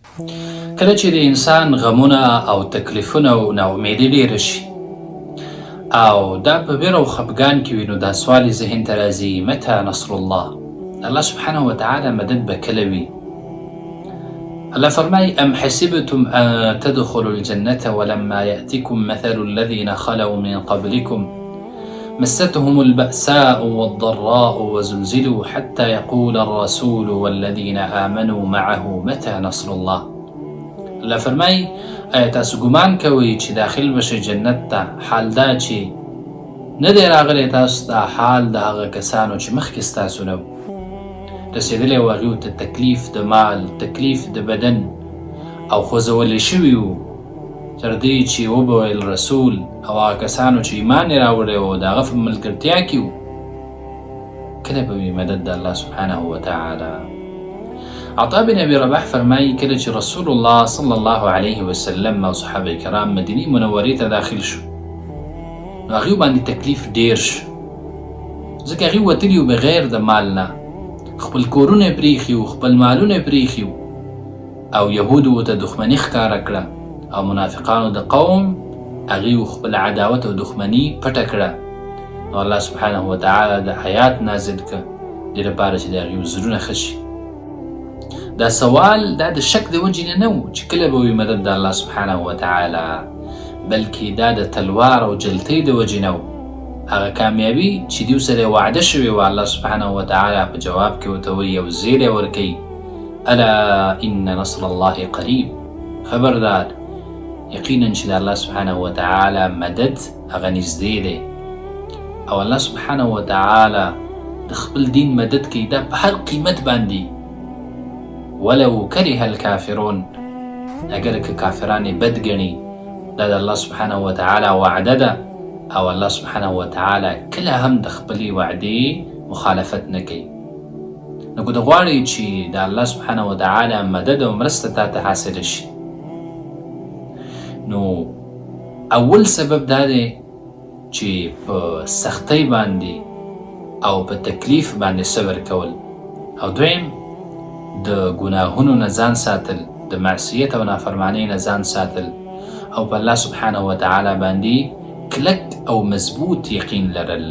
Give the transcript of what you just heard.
کله چې د انسان غمونه او تکلیفونه او ناامیدي ډېره شي او دا په ویر او خفګان کې وي، نو دا سوال یې ذهن ته راځي: متى نصر الله؟ الله سبحانه وتعالی مدد به کله وي؟ الله فرمای: ام حسبتم ان تدخلوا الجنة ولما يأتكم مثل الذين خلوا من قبلكم مستهم البأساء والضراء وزلزلوا حتى يقول الرسول والذين آمنوا معه متى نصر الله. الله فرمای: آیا تاسو ګمان کوئ چې داخل به شئ جنت ته، حال دا چې نه دی راغلی تاسو ته حال د هغه کسانو چې مخکې ستاسو نه وو، رسېدلی و هغوی ته تکلیف د مال، تکلیف د بدن، او خوځول شوي وو تر دې چې وبه ویل رسول او هغه کسانو چې ایمان یې راوړی و، د هغه په ملګرتیا کې وو، کله به وي مدد د الله سبحانه وتعالی؟ عطا بن ابي رباح فرمایي: کله چې رسول الله صلی الله علیه وسلم او صحابه کرام مدینې منورې ته داخل شو، نو هغوی باندې تکلیف ډیر شو، ځکه هغوی وتلي وو بغیر د مال نه، خپل کورونه یې پرېښي وو، خپل مالونه یې پرېښي وو، او یهودو ورته دښمني ښکاره کړه او منافقانو د قوم هغوی خپل عداوت او دښمني پټه کړه. نو الله سبحانه وتعالی د آیات نازل کړ دې لپاره چې د هغوی زړونه ښه شي. دا سوال دا د شک د وجې نه نه و چې کله به وي مدد د الله سبحانه وتعالی، بلکې دا د تلوار او جلتۍ د وجې نه و. هغه کامیابي چې دیو سره وعده شوې وه، الله سبحانه وتعالی په جواب کې ورته وایي او زیری ورکوي: الا ان نصر الله قریب. خبردار، یقینا چې د الله سبحانه وتعالی مدد هغه نږدې دی، او الله سبحانه وتعالی د خپل دین مدد کوي دا په هر قیمت باندې، ولو کره الکافرون، اګر که کافران یې بد ګڼي. دا د الله سبحانه وتعالی وعده ده، او الله سبحانه وتعالی کله هم د خپلې وعدې مخالفت نه کوي. نو که ته غواړې چې د الله سبحانه وتعالی مدد او مرسته تا ته حاصله شي، نو اول سبب دا دی چې په سختۍ باندې او په تکلیف باندې صبر کول، او دویم د ګناهونو نه ځان ساتل، د معصیت او نافرمانۍ نه ځان ساتل، او په الله سبحانه وتعالی باندې کلک او مضبوط یقین لرل.